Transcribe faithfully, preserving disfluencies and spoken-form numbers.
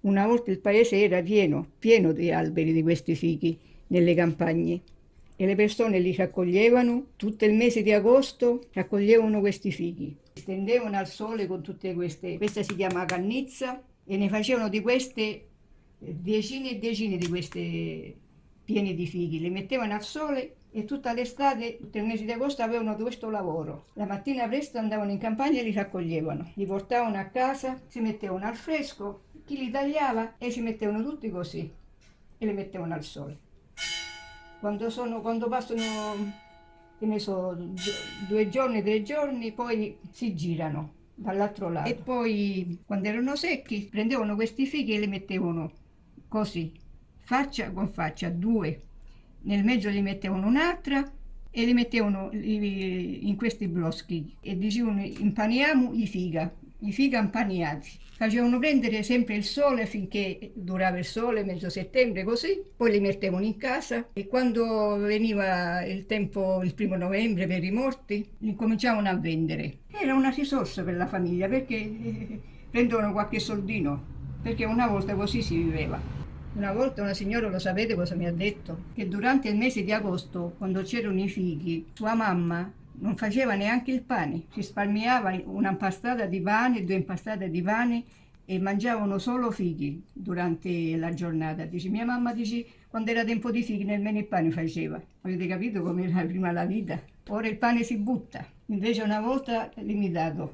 Una volta il paese era pieno, pieno di alberi di questi fichi nelle campagne e le persone li raccoglievano, tutto il mese di agosto raccoglievano questi fichi, li stendevano al sole con tutte queste, questa si chiama cannizza, e ne facevano di queste, eh, decine e decine di queste piene di fichi, le mettevano al sole e tutta l'estate, tutto il mese di agosto avevano questo lavoro. La mattina presto andavano in campagna e li raccoglievano, li portavano a casa, si mettevano al fresco, chi li tagliava e si mettevano tutti così e li mettevano al sole. Quando sono, quando passano, che ne so, d-, due giorni, tre giorni, poi si girano dall'altro lato. E poi, quando erano secchi, prendevano questi fichi e li mettevano così, faccia con faccia, due. Nel mezzo gli mettevano un'altra e li mettevano i-, in questi bloschi e dicevano: "Impaniamo i figa, i figa impaniati." Facevano prendere sempre il sole finché durava il sole, mezzo settembre così, poi li mettevano in casa e quando veniva il tempo, il primo novembre per i morti, li incominciavano a vendere. Era una risorsa per la famiglia perché, eh, prendevano qualche soldino, perché una volta così si viveva. Una volta una signora, lo sapete cosa mi ha detto? Che durante il mese di agosto, quando c'erano i fichi, sua mamma non faceva neanche il pane, risparmiava una impastata di pane, due impastate di pane e mangiavano solo fichi durante la giornata. Dice, mia mamma, dice, quando era tempo di fichi nemmeno il pane faceva. Avete capito com'era prima la vita? Ora il pane si butta, invece una volta limitato.